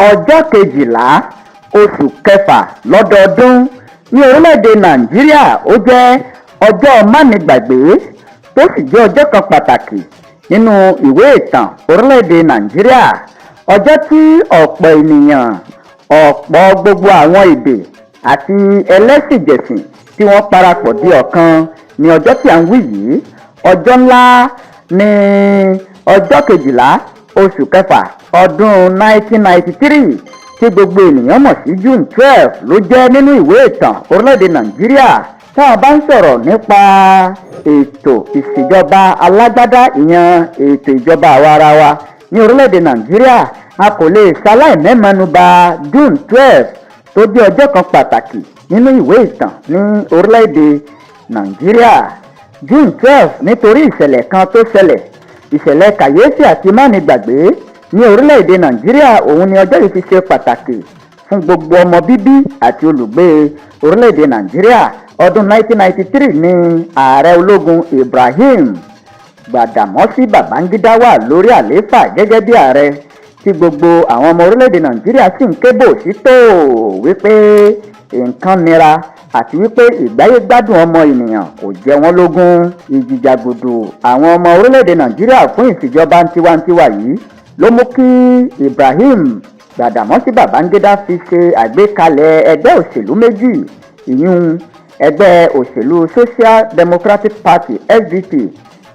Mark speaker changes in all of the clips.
Speaker 1: Ọjọ́ 12 oṣù kẹfà lọ́dọọdún ní orílẹ̀-èdè Nàìjíríà, ó jẹ́ ọjọ́ mánigbàgbé, tó sì jẹ́ ọjọ́ kan pàtàkì nínú ìwé ìtàn orílẹ̀-èdè Nàìjíríà, ọjọ́ tí ọ̀pọ̀ ènìyàn, ọ̀pọ̀ gbogbo àwọn èdè àti ẹlẹ́sìnjẹ̀sìn tí wọ́n parapọ̀ di ọ̀kan ní ọjọ́ tí à ń wí yìí. Ọjọ́ ńlá ní ọjọ́ 12 oṣù kẹfà ọdún 1993, tí gbogbo ènìyàn mọ̀ sí June 12, ló jẹ́ nínú ìwé ìtàn orílẹ̀-èdè Nàìjíríà. Tá a bá ń sọ̀rọ̀ nípa ètò ìṣèjọba alágbádá, ìyẹn ètò ìjọba àwa-ara-wa ní orílẹ̀-èdè Nàìjíríà, a kò lè ṣaláì mẹ́mẹ́nuba June 12, tó jẹ́ ọjọ́ kan pàtàkì nínú ìwé ìtàn ní orílẹ̀-èdè Nàìjíríà. June 12, nítorí ìṣẹ̀lẹ̀ kan tó ṣẹlẹ̀, ìṣẹ̀lẹ̀ kàyéfì àti mánigbàgbé ní orílẹ̀-èdè Nàìjíríà, òun ni ọjọ́ yìí fi ṣe pàtàkì fún gbogbo ọmọ bíbí àti olùgbé orílẹ̀-èdè Nàìjíríà. Ọdún 1993 ní ààrẹ ológun Ibrahim Gbàdàmọ́sí Babangida wà lórí àlééfà gẹ́gẹ́ bí ààrẹ, tí gbogbo àwọn ọmọ orílẹ̀-èdè Nàìjíríà sì ń kébò sí tó wípé nǹkan nira àti wípé ìgbáyégbádùn ọmọ ènìyàn kò jẹ wọ́n lógún. Ìjìjàgbòdò àwọn ọmọ orílẹ̀-èdè Nàìjíríà fún ìṣèjọba tiwantiwa yìí ló mú kí Ibrahim Gbàdàmọ́sí Babangida fi ṣe àgbékalẹ̀ ẹgbẹ́ òṣèlú méjì, ìyún ẹgbẹ́ òṣèlú Social Democratic Party, SDP,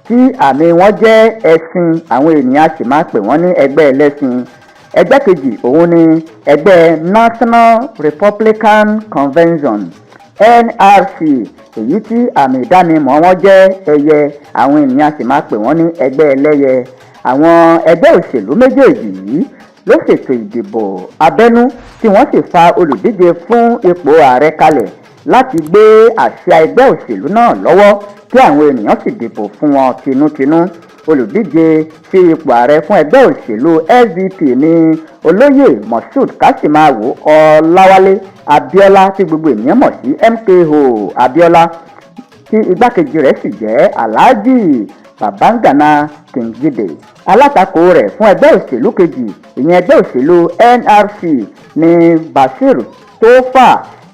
Speaker 1: tí àmì wọn jẹ́ ẹṣin, àwọn ènìyàn sì máa pè wọ́n ní ẹgbẹ́ ẹlẹ́ṣin. Ẹgbẹ́ kejì, òun ni ẹgbẹ́ National Republican Convention, NRC, èyí tí àmì ìdánimọ̀ wọn jẹ́ ẹyẹ, àwọn ènìyàn sì máa pè wọ́n ní ẹgbẹ́ ẹlẹ́yẹ. Àwọn ẹgbẹ́ òṣèlú méjèèjì yìí ló ṣètò ìdìbò abẹ́nú, tí wọ́n sì fa olùdíje fún ipò ààrẹ kalẹ̀ láti gbé àsíá ẹgbẹ́ òṣèlú náà lọ́wọ́, kí àwọn ènìyàn sì dìbò fún wọn tinútinú. Olùdíje sí ipò ààrẹ fún ẹgbẹ́ òṣèlú SDP ní Olóyè Moshood Kashimawo Ọláwálé Abiola, tí gbogbo ènìyàn mọ̀ sí MKO Abiola, tí igbákejì rẹ̀ sì jẹ́ Alhaji Babagana Kingibe. Alátakò rẹ̀ fún ẹgbẹ́ òṣèlú kejì, ìyẹn ẹgbẹ́ òṣèlú NRC, ní Bashir Tofa,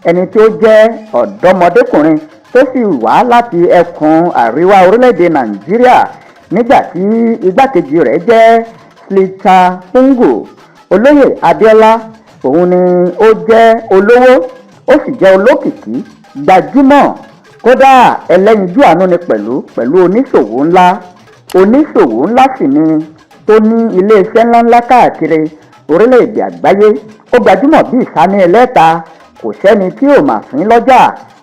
Speaker 1: ẹni tí ó jẹ́ ọ̀dọ́mọdékùnrin tó sì wá láti ẹkùn àríwá orílẹ̀-èdè Nàìjíríà, nígbà tí igbákejì rẹ̀ jẹ́ Slita Pungu. Olóyè Abiola, òun ni ó jẹ́ olówó, ó sì jẹ́ olókìkí gbajúmọ̀, kódà ẹlẹ́yinjú àánú ni pẹ̀lú pẹ̀lú oníṣòwò ńlá. Oníṣòwò ńlá sì ni, tó ní iléeṣẹ́ ńláńlá káàkiri orílẹ̀-èdè àgbáyé. Ó gbajúmọ̀ bí ìsáná ẹlẹ́ta. Kò sẹ́ni tí ò mà fín lọ́jà,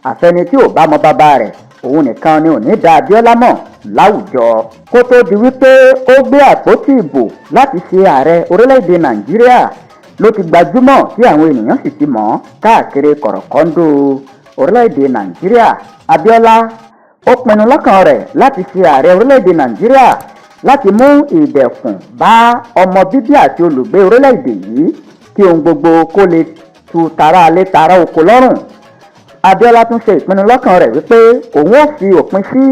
Speaker 1: àfẹni tí ò bá mọ bàbá rẹ̀, òun nìkan ni ò ní dá Abíọ́lá mọ̀ láwùjọ. Kó tó di wípé ó gbé àpótí ìbò láti ṣe ààrẹ orílẹ̀-èdè Nàìjíríà, ló ti gbajúmọ̀, tí àwọn ènìyàn sì ti mọ̀ ọ́n káàkiri kọ̀rọ̀kọ́ńdò orílẹ̀-èdè Nàìjíríà. Abíọ́lá, ó pinnu lọ́kàn rẹ̀ láti ṣe ààrẹ orílẹ̀-èdè Nàìjíríà láti mú ìdẹ̀kùn bá ọmọ bíbí àti olùgbé orílẹ̀-èdè yìí, kí ohun gbogbo kó lè tu tara alé tara oko lọ́rùn. Abíọ́lá tún ṣe ìpinnu lọ́kàn rẹ̀ wípé òun ó fi òpin sí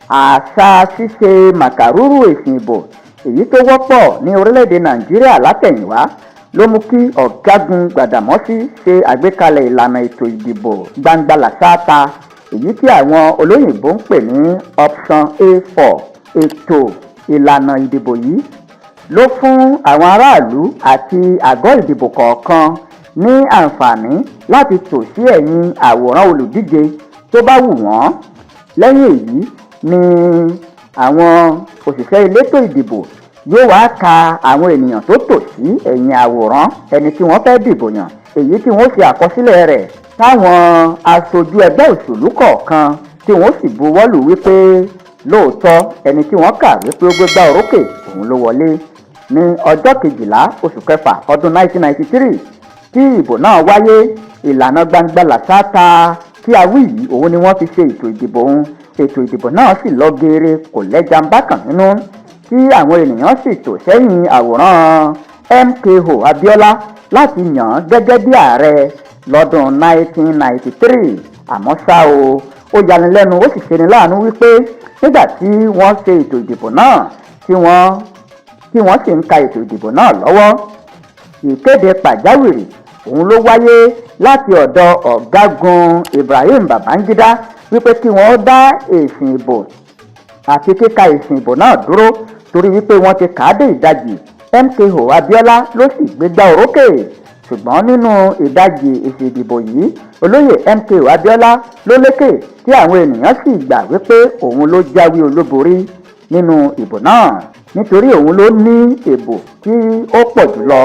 Speaker 1: àṣà ṣíṣe màkàrúrù èsì ìbò, èyí tó wọ́pọ̀ ní orílẹ̀-èdè Nàìjíríà látẹ̀yìnwá. Ló mú kí Ọ̀gágun Gbàdàmọ́sí ṣe àgbékalẹ̀ ìlànà ètò ìdìbò gbangba làṣááta, èyí tí àwọn olóyìnbó ń pè ní Option A4. Ètò ìlànà ìdìbò yìí ló fún àwọn aráàlú àti àgọ́ ìdìbò kọ̀ọ̀kan ní àǹfààní láti tò sí ẹ̀yìn àwòrán olùdíje tó bá wù wọ́n. Lẹ́yìn èyí ni àwọn òṣìṣẹ́ elétò ìdìbò yóò wá ka àwọn ènìyàn tó tò sí ẹ̀yìn àwòrán ẹni tí wọ́n fẹ́ dìbò yàn, èyí tí wọ́n ṣe àkọsílẹ̀ rẹ̀, táwọn aṣojú ẹgbẹ́ òṣèlú kọ̀ọ̀kan tí wọ́n sì buwọ́lù wípé lóòótọ́, ẹni tí wọ́n kà wípé ó gbégbá orókè, òun ló wọlé. Ní ọjọ́ 12 oṣù kẹfà ọdún 1993 tí ìbò náà wáyé, ìlànà gbangba làṣáta tí a wí yìí, òun ni wọ́n fi ṣe ètò ìdìbò òun. Ètò ìdìbò náà sì lọ geere, kò lẹ́jà ń bákàn nínú, tí àwọn ènìyàn sì tò sẹ́yìn àwòrán MKO Abiola láti yàn án gẹ́gẹ́ bí ààrẹ lọ́dún 1993. Àmọ́ ṣá o, ó yanilẹ́nu, ó sì ṣeni láàánú wípé nígbà tí wọ́n ṣe ètò ìdìbò náà, tí wọ́n sì ń ka ètò ìdìbò náà lọ́wọ́, Ìkéde pàjáwìrì òun ló wáyé láti ọ̀dọ̀ Ọ̀gágun Ibrahim Babangida wípé kí wọ́n dá èsì ìbò àti kíka èsì ìbò náà dúró, torí wípé wọ́n ti kà á dé ìdajì, MKO Abiola ló sì gbégbá orókè. Ṣùgbọ́n nínú ìdajì èsì ìdìbò yìí, olóyè MKO Abiola ló lékè, tí àwọn ènìyàn sì gbà wípé òun ló jáwé olúborí nínú ìbò náà, nítorí òun ló ní ìbò tí ó pọ̀ jùlọ.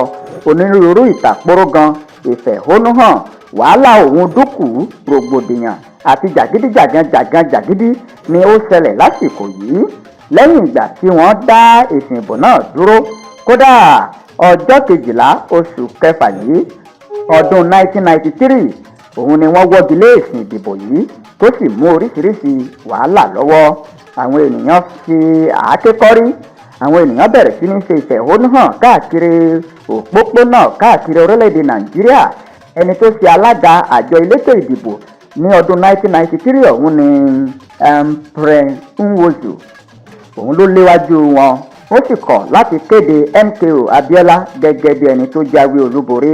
Speaker 1: Onírúurú ìtàpóró gan, ìfẹ̀hónúhàn, wàhálà òun dúkùú, rògbòdìyàn àti jàgídíjàgan jàgan jàgídí ni ó ṣẹlẹ̀ lásìkò yìí lẹ́yìn ìgbà tí wọ́n dá èsì ìbò náà dúró. Kódà, ọjọ́ 12 oṣù kẹfà yìí, ọdún 1993, òun ni wọ́n wọ́gi lé èsì ìdìbò yìí, tó sì mú oríṣiríṣi wàhálà lọ́wọ́. Àwọn ènìyàn fi àáké kọ́rí, àwọn ènìyàn bẹ̀rẹ̀ sí ní ṣe ìfẹ̀hónúhàn káàkiri òpópónà káàkiri orílẹ̀-èdè Nàìjíríà. Ẹni tó ṣe alága àjọ elétò ìdìbò ní ọdún 1993 ọ̀hún ni Humphrey Nwosu. Òun ló léwájú wọn, ó sì kọ̀ láti kéde MKO Abiola gẹ́gẹ́ bí ẹni tó jáwé olúborí.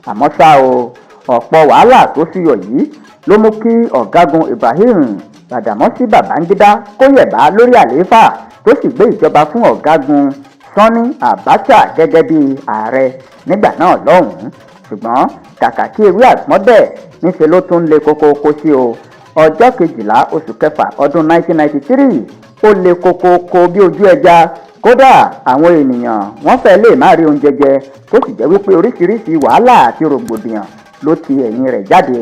Speaker 1: Àmọ́ ṣá o, ọ̀pọ̀ wàhálà tó ṣúyọ yìí ló mú kí Ọ̀gágun Ibrahim Badamasi Babangida kó yẹ̀bá lórí àlééfà, tó sì gbé ìjọba fún Ọ̀gágun Sani Abacha gẹ́gẹ́ bí ààrẹ nígbà náà lọ́hùn-ún. Ṣùgbọ́n kàkà kí ewé àgbọ́n dẹ̀, níṣẹ́ ló tún le kókókó sí o. Ọjọ́ 12 oṣù kẹfà ọdún 1993, ó le kókókó bí ojú ẹja. Kódà, àwọn ènìyàn wọ́n fẹ́ lè má rí oúnjẹ jẹ, tó sì jẹ́ wípé oríṣiríṣi wàhálà àti rògbòdìyàn ló ti ẹ̀yìn rẹ̀ jáde.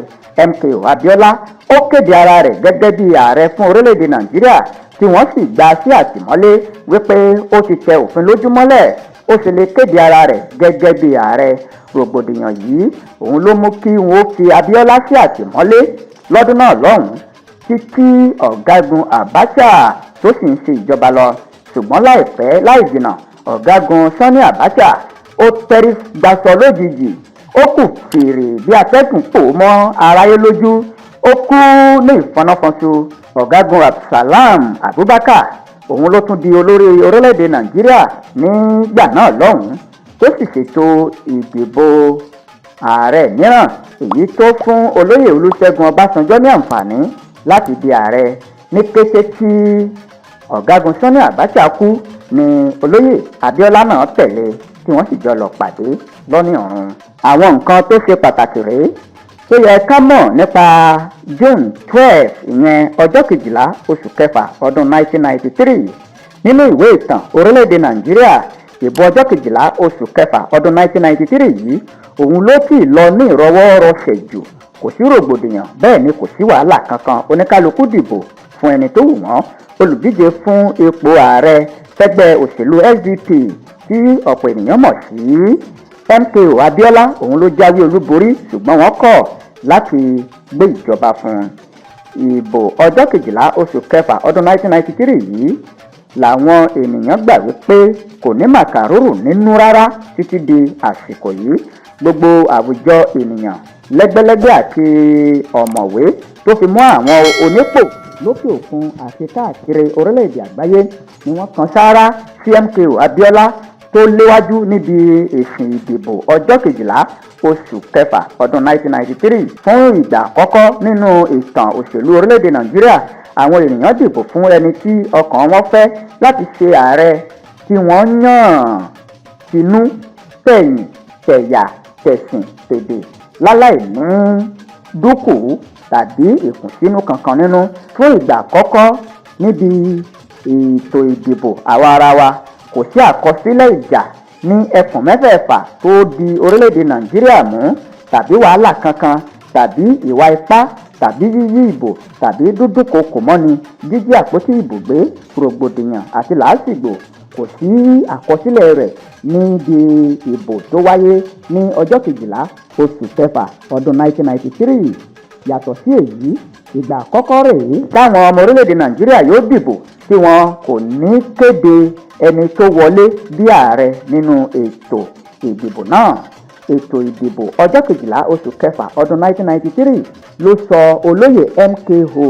Speaker 1: MKO Abiola ó kéde ara rẹ̀ gẹ́gẹ́ bí ààrẹ fún orílẹ̀-èdè Nàìjíríà, tí wọ́n sì gbà sí àtìmọ́lé wípé ó ti tẹ òfin lójúmọ́lẹ̀, ó sì lè kéde ara rẹ̀ gẹ́gẹ́ bí ààrẹ. Rògbòdìyàn yìí òun ló mú kí wọ́n fi Abiola sí àtìmọ́lé lọ́dún náà lọ́hùn-ún, títí Ọ̀gágun Abacha tó sì ń ṣe ìjọba lọ. Ṣùgbọ́n láìpẹ́ láì jìnnà, Ọ̀gágun Sani Abacha ó tẹ́rí gbaṣọ lójijì, ó kù fèrè bí atẹ́gùn pò mọ́ aráyé lójú, ó kú ní ìfọnáfọnṣu. Ọ̀gágun Abdulsalam Abubakar òun ló tún di olórí orílẹ̀-èdè Nàìjíríà nígbà náà lọ́hùn-ún, tó sì ṣètò ìdìbò ààrẹ mìíràn, èyí tó fún olóyè Olúṣẹ́gun Ọbásanjọ́ ní àǹfààní láti di ààrẹ. Ní kété tí Ọ̀gágun Sani Abacha kú ni olóyè Abiola náà tẹ̀lé, tí wọ́n sì jọ lọ pàdé lọ́ní ọ̀run. Àwọn nǹkan tó ṣe pàtàkì rèé tó yẹ ká mọ̀ nípa June 12, ìyẹn ọjọ́ 12 oṣù kẹfà ọdún 1993 nínú ìwé ìtàn orílẹ̀-èdè Nàìjíríà. Ìbò ọjọ́ 12 oṣù kẹfà ọdún 1993 yìí òun ló tì lọ ní ìrọwọ́rọsẹ̀ jù. Kò sí rògbòdìyàn, bẹ́ẹ̀ ni kò sí wàhálà kankan. Oníkálukú dìbò fún ẹni tó wù wọ́n. Olùdíje fún ipò ààrẹ fẹ́gbẹ́ òṣèlú SDP, tí ọ̀pọ̀ ènìyàn mọ̀ sí MKO Abiola, òun ló jáwé olúborí, ṣùgbọ́n wọ́n kọ̀ láti gbé ìjọba fún un. Ìbò ọjọ́ 12 oṣù kẹfà ọdún 1993 yìí làwọn ènìyàn gbà wípé kò ní màkàrúrù nínú rárá títí di àsìkò yìí. Gbogbo àwùjọ ènìyàn, lẹ́gbẹ́lẹ́gbẹ́ àti ọ̀mọ̀wé, tó fi mọ́ àwọn onípò lókè òkun àti káàkiri orílẹ̀-èdè àgbáyé ni wọ́n kan sáárá sí MKO Abiola tó léwájú níbi èsì ìdìbò ọjọ́ 12 oṣù kẹfà ọdún 1993. Fún ìgbà àkọ́kọ́ nínú ìtàn òṣèlú orílẹ̀-èdè Nàìjíríà, àwọn ènìyàn dìbò fún ẹni tí ọkàn wọn fẹ́ láti ṣe ààrẹ tí wọ́n yàn tinú tẹ̀yìn, tẹ̀yà, tẹ̀sìn, tèdè, láláì ní dúkùú tàbí ìkùnsínú kankan nínú. Fún ìgbà àkọ́kọ́ níbi ètò ìdìbò àwa ara wa, kò sí àkọsílẹ̀ ìjà ní ẹkùn mẹ́fẹ̀ẹ̀fà tó di orílẹ̀-èdè Nàìjíríà mú, tàbí wàhálà kankan, tàbí ìwà ipá, tàbí yíyí ìbò, tàbí dúdúnkokò mọ́ni, jíjí àpótí ìbò gbé, rògbòdìyàn àti làásìgbò. Kò sí àkọsílẹ̀ rẹ̀ níbi ìbò tó wáyé ní ọjọ́ 12 oṣù kẹfà ọdún 1993. Yàtọ̀ sí èyí, ìgbà àkọ́kọ́ rèé táwọn ọmọ orílẹ̀-èdè Nàìjíríà yóò dìbò tí wọn kò ní kéde ẹni tó wọlé bí ààrẹ nínú ètò ìdìbò náà. Ètò ìdìbò ọjọ́ 12 oṣù kẹfà ọdún 1993 ló sọ olóyè MKO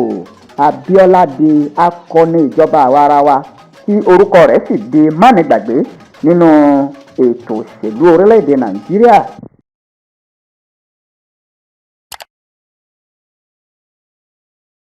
Speaker 1: Abiola di akọni ìjọba àwaarawa, tí orúkọ rẹ̀ sì di mánigbàgbé nínú Ètò òṣèlú orílẹ̀-èdè Nàìjíríà.